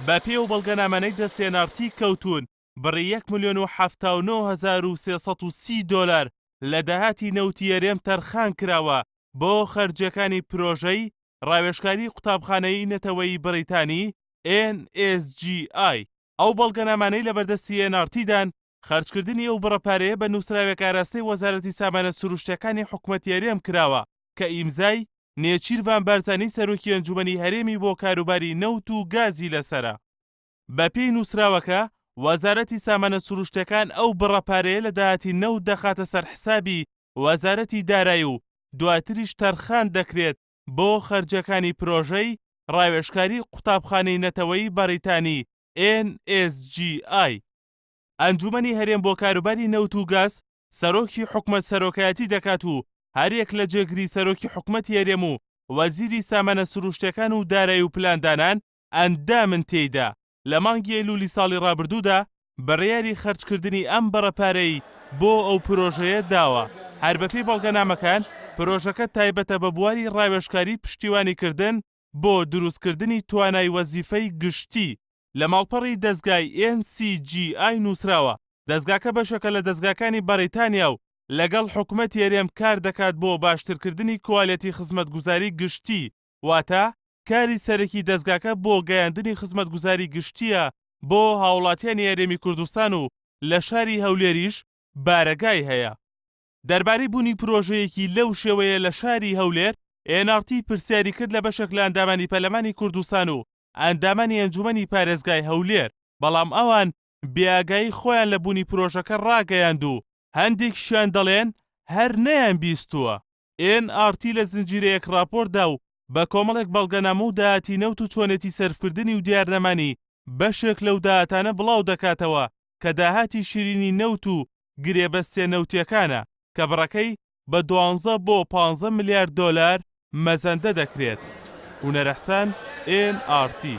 بەپێی ئەو بەڵگەنامانەی دەست ئێن ئاڕ تی کەوتوون، بڕی یەک ملیۆن و 79,330 دۆلار لە داهاتی نەوتی هەرێم تەرخان کراوە بۆ خەرجییەکانی پرۆژەی ڕاوێژکاری قوتابخانەیی نەتەوەیی بەریتانی، NSGI. ئەو بەڵگەنامانەی لەبەردەستی ئێن ئاڕ تی دان، خەرجکردنی ئەو بڕە پارەیە بە نووسراوێک ئاراستەی وەزارەتی سامانە سروشتییەکانی حکومەتی هەرێم کراوە کە ئیمزای نێچیرڤان بارزانی سەرۆکی ئەنجومەنی هەرێمی بۆ کاروباری نەوت و گازی لەسەرە. بەپێی نووسراوەکە، وەزارەتی سامانە سروشتییەکان ئەو بڕە پارەیە لە داهاتی نەوت دەخاتە سەر حسابی وەزارەتی دارایی و دواتریش تەرخان دەکرێت بۆ خەرجییەکانی پرۆژەی ڕاوێژکاری قوتابخانەی نەتەوەیی بەڕیتانی NSGI. ئەنجومەنی هەرێم بۆ کاروباری نەوت و گاز سەرۆکی حکومەت سەرۆکایەتی دەکات و هەریەک لە جێگری سەرۆکی حکومەتی هەرێم و وەزیری سامانە سروشتیەکان و دارایی و پلاندانان ئەندامن تێیدا، لە مانگی ئەیلولی ساڵی ڕابردوودا بڕیاری خەرجکردنی ئەم بڕە پارەی بۆ ئەو پرۆژەیە داوە، هەر بەپێی بەڵگەنامەکان پرۆژەکە تایبەتە بە بواری ڕاوێژکاری پشتیوانیکردن بۆ دروستکردنی توانای وەزیفەی گشتی لە ماڵپەڕی دەزگای NCGI نووسراوە، دەزگاکە بەشێکە لە دەزگاکانی بەڕیتانیا و لەگەڵ حکومەتی هەرێم کاردەکات بۆ باشترکردنی کوالێتی خزمەتگوزاری گشتی، واتە کاری سەرەکی دەزگاکە بۆ گەیاندنی خزمەتگوزاری گشتییە بۆ هاوڵاتیانی هەرێمی کوردستان و لە شاری هەولێریش بارەگای هەیە. دەربارەی بوونی پرۆژەیەکی لەو شێوەیە لە شاری هەولێر، ئێن ئاڕ تی پرسیاری کرد لە بەشێک لە ئەندامانی پەرلەمانی کوردستان و ئەندامانی ئەنجومەنی پارێزگای هەولێر، بەڵام ئەوان بێئاگایی خۆیان لە بوونی پرۆژەکە ڕاگەیاند و هەندێکیشیان دەڵێن هەر نەیانبیستووە. ئێن ئاڕ تی لە زنجیرەیەک ڕاپۆرتدا و بە کۆمەڵێک بەڵگەنامە و داهاتی نەوت و چۆنێتی سەرفکردنی و دیارنەمانی بەشێک لەو داهاتانە بڵاو دەکاتەوە کە داهاتی شیرینی نەوت و گرێبەستە نەوتییەکانە کە بڕەکەی بە دوانزە بۆ پانزە ملیار دۆلار مەزەندە دەکرێت. هونەر حسەن، ئێن ئاڕ تی.